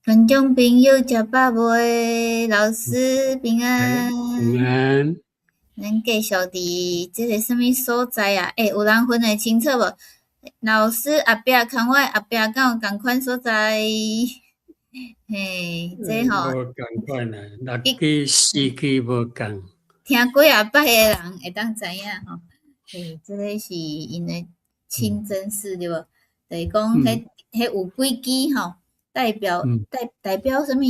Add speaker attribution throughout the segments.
Speaker 1: 觀眾朋友食飽未？老師平安。
Speaker 2: 平安。
Speaker 1: 咱繼續佇這个啥物所在啊？欸，有人分會清楚無？老師後壁崁我後壁敢有仝款所在？嘿，這吼
Speaker 2: 無仝款啊，六支四支無仝。
Speaker 1: 聽幾仔擺的人會當知影吼。嘿，這个是𪜶的清真寺對無？就是講，彼有幾支吼？代表啥物？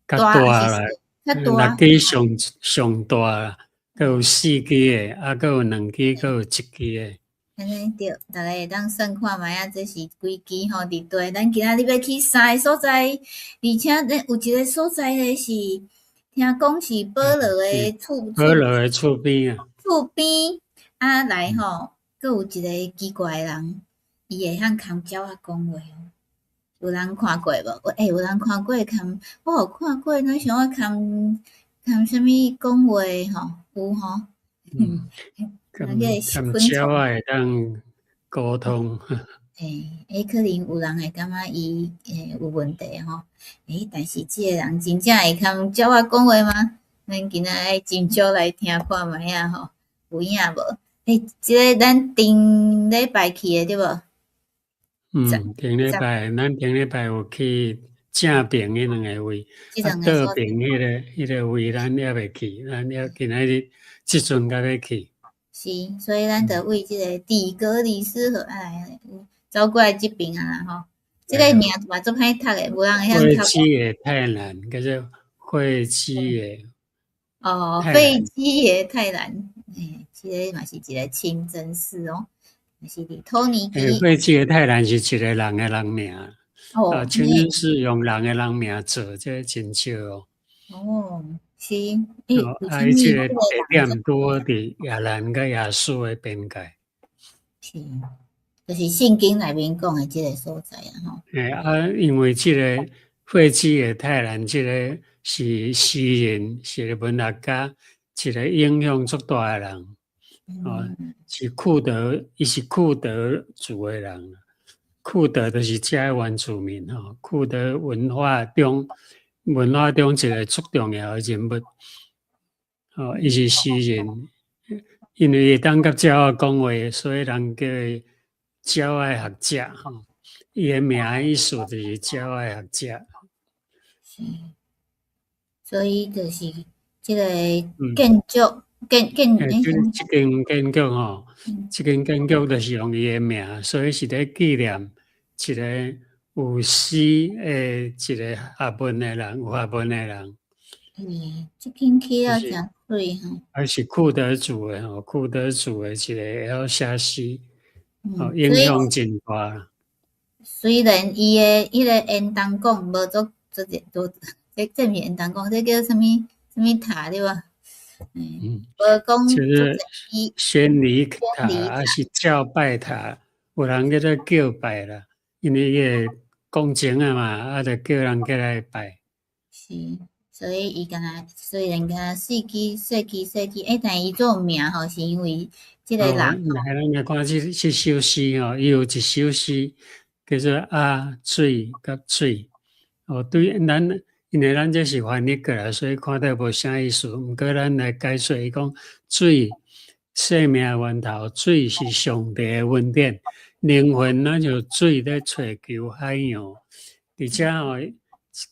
Speaker 2: 較大啦，
Speaker 1: 較大。
Speaker 2: 六支上上大啦，閣有四支的，啊，閣有兩支，閣有一支的。
Speaker 1: 按呢對，逐家會當算看覓仔，這是幾支吼？佇對，咱今仔日欲去三个所在，而且咧有一个所在咧是聽講是保羅的厝。
Speaker 2: 保羅的厝邊啊。
Speaker 1: 厝邊啊來吼，閣有一个奇怪的人，伊會曉崁鳥仔講話。有人看過無？欸，有人看過崁？我有看過，咱想愛崁崁啥物講話吼？有吼？
Speaker 2: 嗯，崁崁鳥仔會當溝通。
Speaker 1: 欸，欸，可能有人會感覺伊欸有問題吼。欸，但是這個人真正會崁鳥仔講話嗎？咱今仔愛斟酌來聽看覓仔吼，有影無？欸，這个咱頂禮拜去的對無？
Speaker 2: 嗯，頂禮拜咱頂禮拜有去正爿彼兩个位，啊，倒爿彼个位咱猶未去，咱猶今仔日這陣才欲去。
Speaker 1: 是，所以咱就為這个底格里斯河來走過來這爿啊吼。這个名嘛足歹讀的，無人會曉讀。
Speaker 2: 費基的泰蘭叫做費基的。
Speaker 1: 哦，費基的泰蘭，欸，這个嘛是一个清真寺哦。是佇土耳其。
Speaker 2: 費基的泰蘭是一个人的人名。啊，清真寺用人的人名做，這真少哦。
Speaker 1: 哦，是。
Speaker 2: 啊，伊這个地點拄好佇亞蘭佮亞述的邊界。
Speaker 1: 是，就是聖經內面講的這个所在啊，吼。
Speaker 2: 欸，啊，因為這个費基的泰蘭，這个是詩人，是個文學家，一個影響足大的人。哦，是庫德，伊是庫德族的人。庫德就是遮的原住民吼，庫德文化中一个足重要的人物。哦，伊是詩人，因為會當佮鳥仔講話，所以人叫伊鳥仔學者吼。伊的名意思就是鳥仔學者。
Speaker 1: 是，所以就是這个建築。建建
Speaker 2: 欸，這間建築吼，這間建築就是用伊的名，所以是咧紀念一個有詩的一個學問的人，有學問的人。
Speaker 1: 嗯，這間起了誠媠吼。
Speaker 2: 還是庫德族的吼，庫德族的一個會曉寫詩，哦，影響真大。
Speaker 1: 雖然伊的彼个煙囱管無做做做，這毋是煙囱管，這叫啥物啥物塔對無？
Speaker 2: 嗯，就是宣禮塔，還是教拜塔，有人叫做叫拜啦，因為伊會講經啊嘛，啊，就叫人過來拜。
Speaker 1: 是，所以伊敢若雖然敢若四支、細支、細支，欸，但伊足有名吼，是因為這个人。
Speaker 2: 來，咱來看這首詩吼，伊有一首詩叫做《啊水佮水》，哦，對咱。因為咱這是翻譯過來，所以看著無啥意思。毋過咱來解說，伊講水生命源頭，水是上帝的恩典，靈魂咱就水咧揣求海洋。而且吼，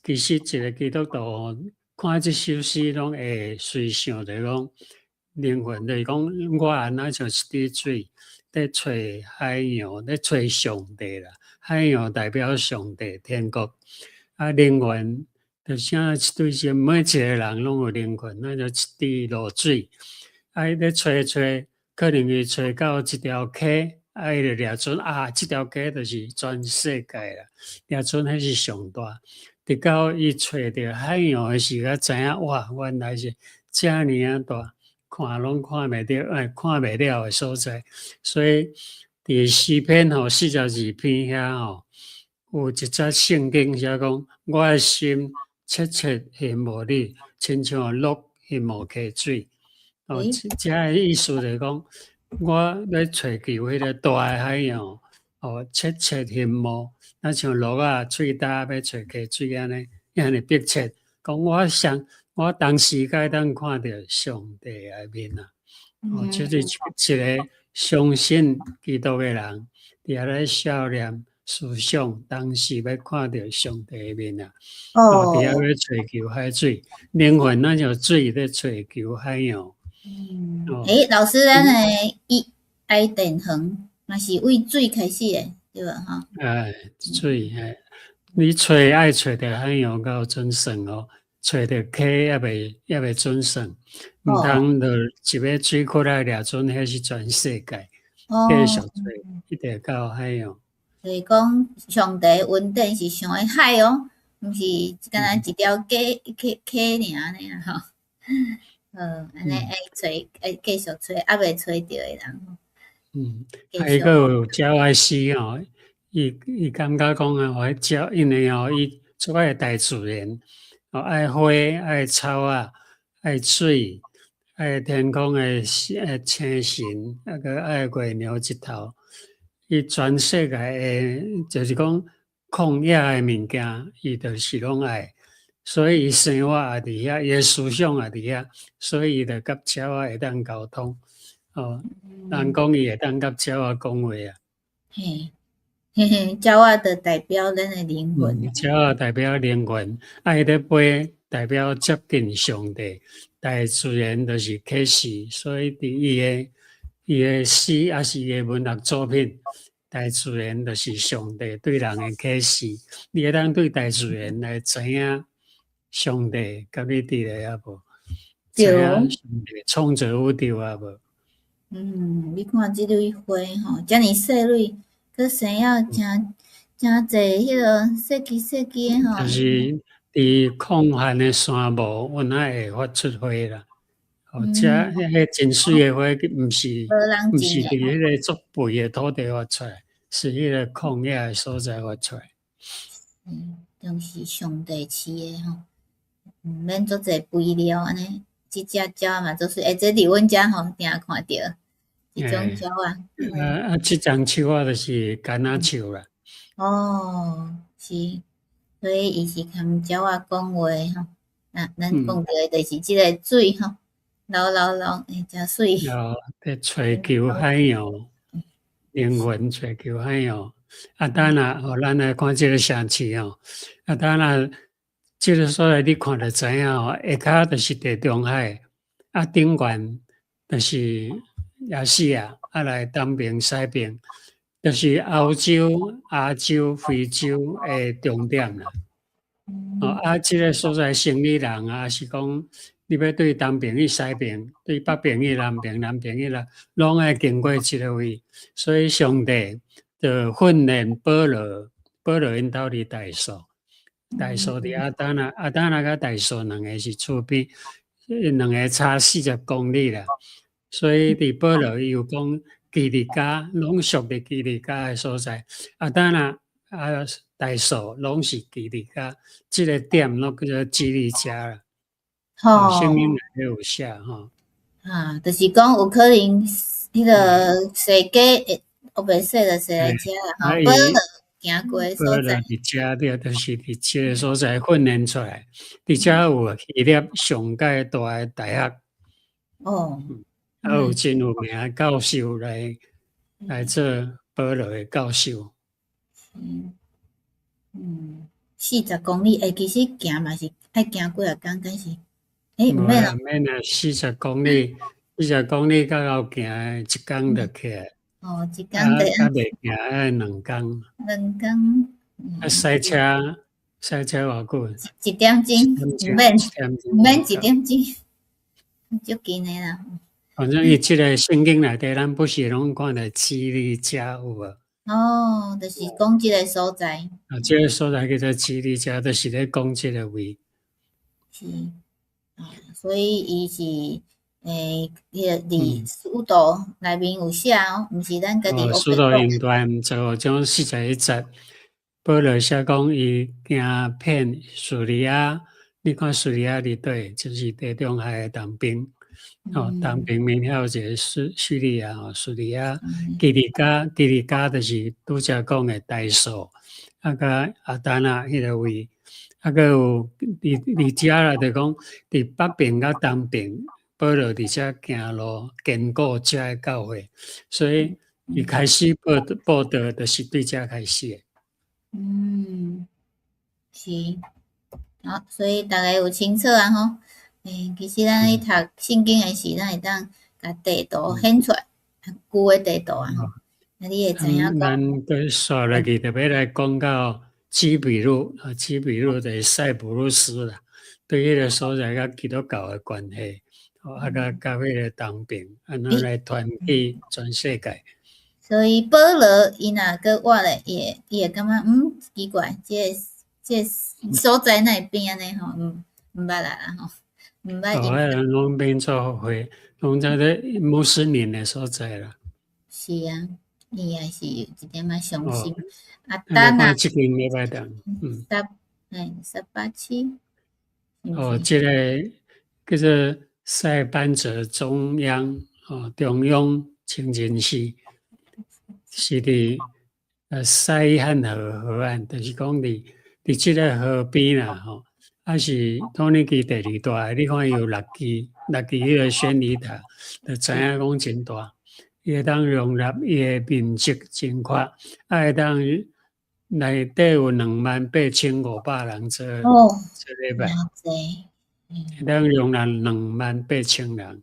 Speaker 2: 其實一個基督徒吼，看這首詩攏會隨想著講，靈魂就是講我按怎像一滴水，咧揣海洋，咧揣上帝啦。海洋代表上帝天國，啊靈魂。就像一對是每一個人攏有靈魂，咱就一滴露水，啊，伊咧揣揣，可能伊揣到一條溪，啊，伊就掠準啊，這條溪就是全世界啦，掠準彼是上大。直到伊揣著海洋的時，才知影哇，原來是遮爾仔大，看攏看袂著，欸，看袂了的所在。所以佇詩篇吼42篇遐吼，有一節聖經寫講，我的心切切羨慕你，親像鹿羨慕溪水。哦，這個意思就是講，我咧揣求彼个大的海洋，哦，切切羨慕，若像鹿仔喙焦欲揣溪水按呢，按呢迫切，講我想我當時會當看著上帝的面啊！哦，這是一個相信基督的人，佇遐咧少年思想，當時欲看著上帝的面啊！哦，佇遐欲揣求海水，靈魂若像水咧揣求海洋。
Speaker 1: 嗯，欸，老師，咱的伊伊甸園嘛是為水開始的，對無吼？
Speaker 2: 哎，水，嘿，你揣愛揣著海洋才有準算哦，揣著溪猶未準算，毋通落一个水庫來掠準，彼是全世界，繼續揣，一直到海洋。
Speaker 1: 就是講上帝恩典是像个海哦，毋是干焦一條溪溪溪爾按呢啊吼。按呢愛揣，愛繼續揣，猶未揣著的人吼。
Speaker 2: 嗯，啊，伊閣有鳥仔詩吼，伊感覺講啊，彼鳥，因為吼，伊足愛大自然，哦，愛花，愛草仔，愛水，愛天空的星辰，啊閣愛月亮日頭，伊全世界的，就是講曠野的物件，伊就是攏愛。所以伊生活也佇遐，伊的思想也佇遐，所以伊就佮鳥仔會當溝通。哦，人講伊會當佮鳥仔講話啊。
Speaker 1: 嘿，嘿嘿，鳥仔就代表咱的靈魂。
Speaker 2: 鳥仔代表靈魂，啊，伊咧飛代表接近上帝，大自然就是啟示，所以佇伊的詩，抑是伊的文學作品，大自然就是上帝對人的啟示。你會當對大自然來知影上帝佮你佇咧抑無？知影上帝創造宇宙抑無？
Speaker 1: 嗯，你看這蕊花吼，遮爾細蕊，閣生了誠誠濟彼個細枝細枝的吼。
Speaker 2: 就是佇曠旱的沙漠，阮仔會發出花啦。哦，這彼個真媠的花，毋是佇彼個足肥的土地發出來，是彼個曠野的所在發出來。
Speaker 1: 嗯，攏是上帝飼的吼，毋免足濟肥料按呢。這隻鳥仔嘛足媠，欸，這佇阮遮吼定看著，這種鳥仔。
Speaker 2: 啊啊，這種樹仔就是柑仔樹啦。
Speaker 1: 哦，是，所以伊是含鳥仔講話吼。啊，咱講著的就是這个水吼，流流流，欸，誠媠。
Speaker 2: 哦，佇揣求海洋，靈魂揣求海洋。啊，等下，予咱來看這个城市吼。啊，等下，這个所在你看就知影吼，下跤就是地中海，啊，頂懸就是亞細亞，啊來東爿西爿，就是歐洲、亞洲、非洲的終點啦。哦，啊，這个所在生理人啊，是講你欲對東爿去西爿，對北爿去南爿，南爿去南，攏愛經過這个位。所以上帝就訓練保羅，保羅𪜶兜佇大數。大數佇亞當那，亞當那佮大數兩个是厝邊，兩个差40公里啦。所以佇保羅伊有講基利家，攏屬佇基利家的所在。亞當那啊大數攏是基利家，這个點攏叫做基利家啦。
Speaker 1: 吼，
Speaker 2: 聖經內底有寫吼。
Speaker 1: 啊，就是講有可能彼个踅街會烏白踅就踅來遮啦，吼，保羅行過的所在。
Speaker 2: 佇遮對，就是佇這个所在訓練出來，佇遮有希臘上蓋大的大學。啊，有真有名的教授來做保羅的教授。
Speaker 1: 嗯嗯，40公里，欸，其實行嘛是愛行幾仔工，敢是？欸，毋免
Speaker 2: 啦，免啦，四十公里，四十公里到夠行一工就起來。
Speaker 1: 哦，一工就。
Speaker 2: 啊，袂行愛兩工。
Speaker 1: 兩工。
Speaker 2: 啊，駛車，駛車偌久？
Speaker 1: 一點鐘，毋免，毋免一點鐘，足近的啦。
Speaker 2: 反正伊這个聖經內底，咱不是攏看著基利家有無？
Speaker 1: 哦，就是講這个所在。
Speaker 2: 啊，這个所在叫做基利家，就是咧講這个位。
Speaker 1: 是，啊，所以伊是彼个佇使徒內面有寫哦，毋是咱家己。
Speaker 2: 哦，使徒行傳15章41節，保羅寫講伊行遍敘利亞，你看敘利亞佇佗？就是地中海的東邊。哦，東爿面遐有一個敘利亞吼，敘利亞基利家，基利家就是拄才講的大數，啊，佮亞達那彼個位，啊，閣有佇佇遮啦，就講佇北爿佮東爿，保羅佇遮行路堅固遮的教會，所以伊開始佈道，就是對遮開始的。
Speaker 1: 嗯，是，好，所以逐家有清楚啊吼。欸，其實咱咧讀聖經的時，咱會當共地圖顯出來，舊的地圖啊吼。啊，你會知影講。
Speaker 2: 咱閣紲落去，特別來講到基比路啊，基比路就是塞浦路斯啦，對彼個所在佮基督教的關係，啊，佮佮彼個東爿，按怎來傳去全世界。
Speaker 1: 所以保羅伊若閣活咧，伊會感覺奇怪，這個所在哪會變按呢吼？毋捌啊啦吼，毋捌。
Speaker 2: 哦，彼個攏變做會，攏在咧穆斯林的所在啦。
Speaker 1: 是啊，伊也是有一點仔傷心。啊，等啊，
Speaker 2: 這間禮拜堂，嗯。
Speaker 1: 十，嘿，18區。
Speaker 2: 哦，這個叫做塞班澤中央，哦，中央清真寺，是佇西漢河河岸，就是講佇這個河邊啦，吼，啊是土耳其第二大，你看伊有六支，六支彼個宣禮塔，就知影講真大，伊會當容納伊的面積真闊，啊會當內底有28,500人做禮拜，會當容納28,000人。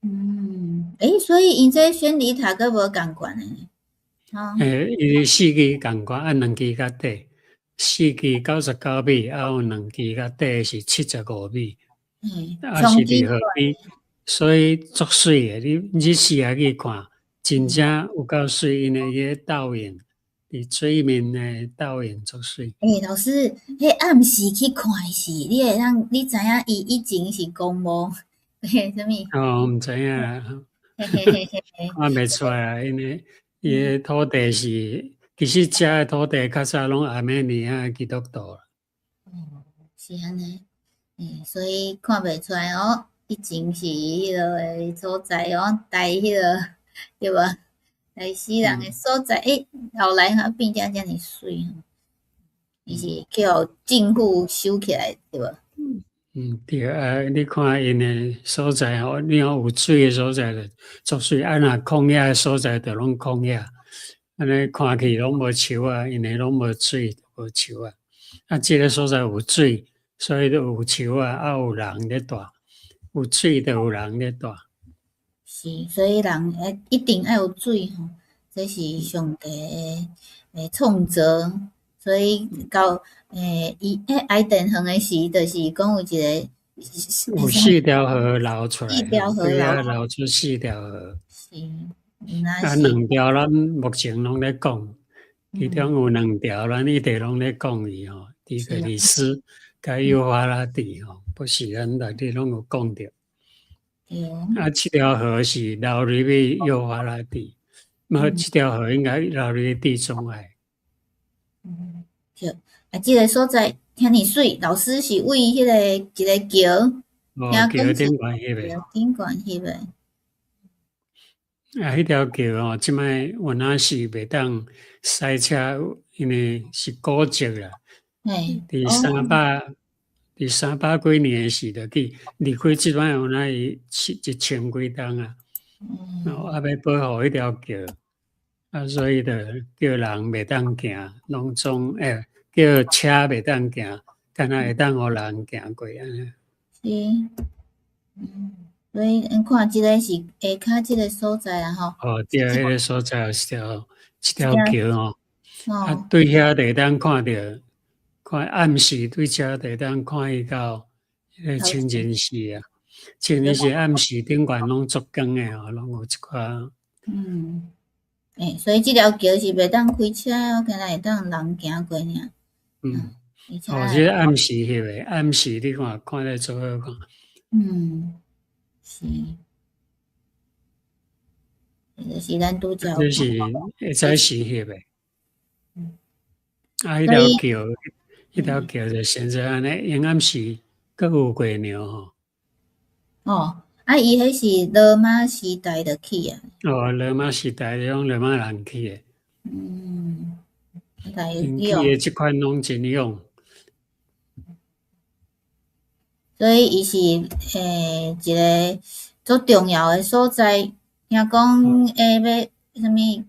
Speaker 1: 嗯，欸，所以𪜶這宣禮塔閣無仝懸的呢？
Speaker 2: 欸，伊四支仝懸，啊兩支較短，四支99米，啊有兩支較短是75米。啊是佇河邊，所以足媠的。你日時也去看，真正有夠媠，因為伊个倒影，佇水面的倒影足媠。
Speaker 1: 欸，老師，彼暗時去看時，你會當你知影伊以前是公墓，嘿，啥物？
Speaker 2: 哦，毋知影啦。看袂出來啊，因為伊个土地是，其實遮的土地較早攏亞美尼亞基督徒啦。
Speaker 1: 哦，是按呢，欸，所以看袂出來哦，以前是彼落的所在哦，刣彼個對無？刣死人的所在，欸，後來哈變成遮爾媠吼，伊是去予政府收起來對無？
Speaker 2: 嗯，對啊，你看𪜶的所在吼，你看有水的所在就足媠，啊若曠野的所在就攏曠野，按呢看去攏無樹啊，因為攏無水，無樹啊。啊，這个所在有水，所以就有樹啊，啊有人咧蹛，有水就有人咧蹛。
Speaker 1: 是，所以人愛一定愛有水吼，這是上帝的創造。所以到伊彼伊甸園的時，就是講有一個
Speaker 2: 有四條河流出來，
Speaker 1: 四條河流
Speaker 2: 流出四條河。
Speaker 1: 是，
Speaker 2: 啊，兩條咱目前攏咧講，其中有兩條咱一直攏咧講伊吼，底格里斯佮幼發拉底吼，不是咱內底攏有講著。啊，這條河是流入去幼發拉底，無這條河應該流入去地中海。
Speaker 1: 嗯，對，啊，這个所在遐爾媠，老師是為彼个一个橋，
Speaker 2: 哦，橋頂懸翕的，
Speaker 1: 橋頂懸翕的。
Speaker 2: 啊，彼條橋吼，這擺有哪是袂當駛車，因為是古蹟啦。佇300幾年的時就去離開，這擺有哪伊1000幾冬啊。哦，啊，欲保護彼條橋，啊，所以就叫人袂當行，攏總欸，叫車袂當行，敢若會當予人行過按呢。
Speaker 1: 是，所以咱看這个是下跤這个所在啦吼。
Speaker 2: 哦，對，彼个所在有一條橋吼，啊，對遐就會當看著，看暗時對遮就會當看伊到彼个清真寺啊，清真寺暗時頂懸攏足光的吼，攏有一寡。
Speaker 1: 嗯，欸，所以這條橋是袂當開車，敢若會當人行過爾。
Speaker 2: 嗯，哦，這個暗時翕的，暗時你看看咧足好看。
Speaker 1: 嗯，是。就是咱拄才
Speaker 2: 這是會早時翕的。啊，彼條橋，彼條橋就現在按呢，陰暗時閣有月娘吼。
Speaker 1: 哦，啊，啊，伊彼是羅馬時代就起啊。
Speaker 2: 哦，羅馬時代攏羅馬人起的。𪜶起的這款攏真勇。
Speaker 1: 所以伊是一个足重要的所在。聽講欲啥物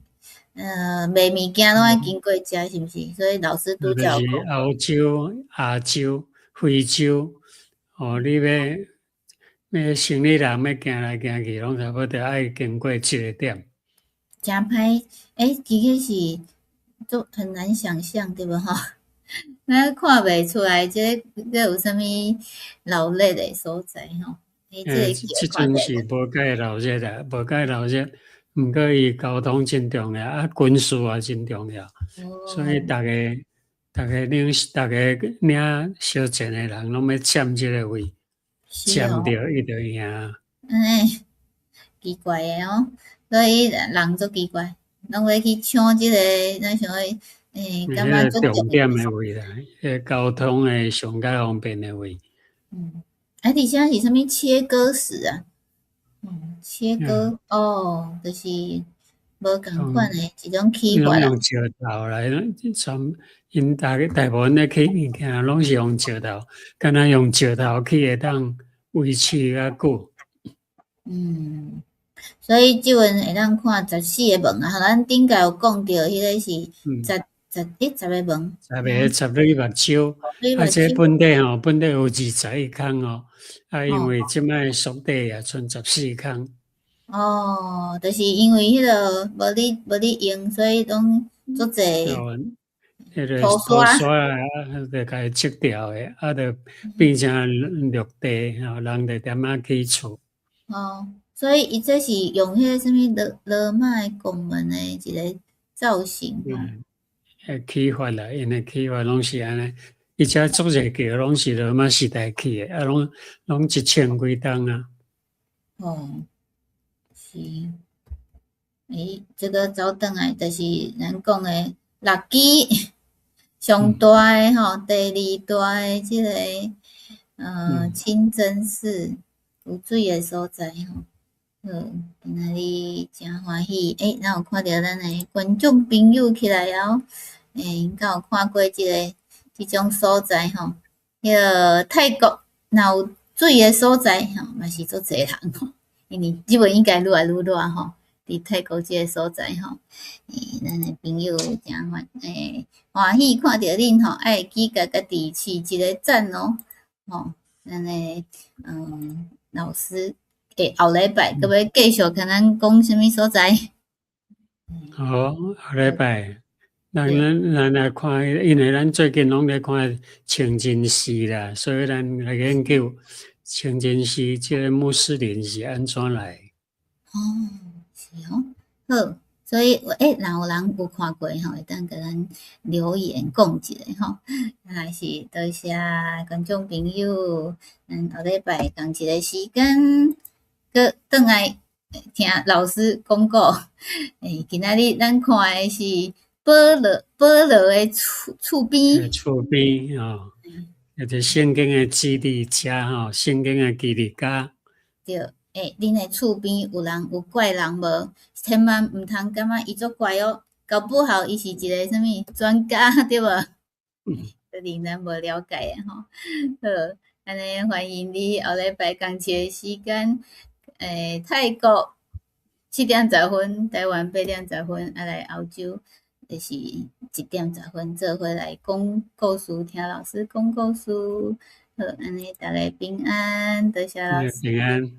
Speaker 1: 賣物件攏愛經過遮，是毋是？所以老師拄才有講。
Speaker 2: 歐洲、亞洲、非洲，哦，你欲生理人欲行來行去，攏差不多愛經過這个點。
Speaker 1: 誠歹，其實是足很難想像，對無吼？咱看袂出來，這個閣有啥物鬧熱的所在吼？
Speaker 2: 這陣是無介鬧熱啊，無介鬧熱。毋過伊交通真重要，啊，軍事也真重要，所以逐个、逐个領、逐个領相戰的人，攏欲佔這个位，佔著伊就贏。
Speaker 1: 按呢，奇怪的哦，所以人足奇怪，攏欲去搶這个，咱想講，感覺足
Speaker 2: 重點的位啦，彼个交通的上較方便的位。
Speaker 1: 啊，而且是啥物切割石啊？切割哦，就是無仝款的一種起法。
Speaker 2: 攏用石頭來，全𪜶大大部分咧起物件，攏是用石頭，敢若用石頭起會當維持較久。
Speaker 1: 所以這陣會當看14个門啊，咱頂擺有講著，彼个是十十欸十个門。
Speaker 2: 十个十蕊目睭，啊，這本底吼，本底有21空哦，啊，因為這擺縮短也賰14空。
Speaker 1: 哦，就是因為彼个無咧用，所以攏足濟。
Speaker 2: 彼个塗沙啊，就共伊拆掉的，啊，就變成綠地，吼，人就踮仔起厝。
Speaker 1: 哦，所以伊這是用彼个啥物羅馬的拱門的一个造型。
Speaker 2: 起法啦，𪜶的起法攏是按呢，伊遮足濟橋攏是羅馬時代起的，啊，攏一千幾冬啊。
Speaker 1: 哦，是。這个走轉來就是咱講的六支上大的吼，第二大的這个清真寺有水的所在吼。好，今仔日誠歡喜，咱有看著咱的觀眾朋友起來哦，𪜶敢有看過這个這種所在吼？彼个泰國若有水的所在吼，嘛是足濟人吼，因為這陣應該愈來愈熱吼。佇泰國這个所在吼，咱的朋友誠歡喜看著恁吼，愛記共家己飼一个讚哦，吼，咱的老師，後禮拜閣欲繼續共咱講啥物所在？
Speaker 2: 好，後禮拜，咱來看，因為咱最近攏咧看清真寺啦，所以咱來研究清真寺這个穆斯林是按怎來。
Speaker 1: 哦，是哦，好，所以若有人有看過吼，會當共咱留言講一下吼。還是多謝觀眾朋友，咱後禮拜仝一个時間，閣轉來聽老師講古。今仔日咱看的是保羅的厝邊。
Speaker 2: 厝邊吼，或者聖經的基利家吼，聖經的基利家。
Speaker 1: 對。恁的厝邊有人有怪人無？千萬毋通感覺伊足怪哦，搞不好伊是一个啥物專家，對無？可能咱無了解的吼。好，按呢歡迎你後禮拜仝一个時間，泰國7點10分，台灣8點10分，啊來歐洲就是1點10分，做伙來講故事，聽老師講故事。好，按呢逐家平安，多謝老師。
Speaker 2: 平安。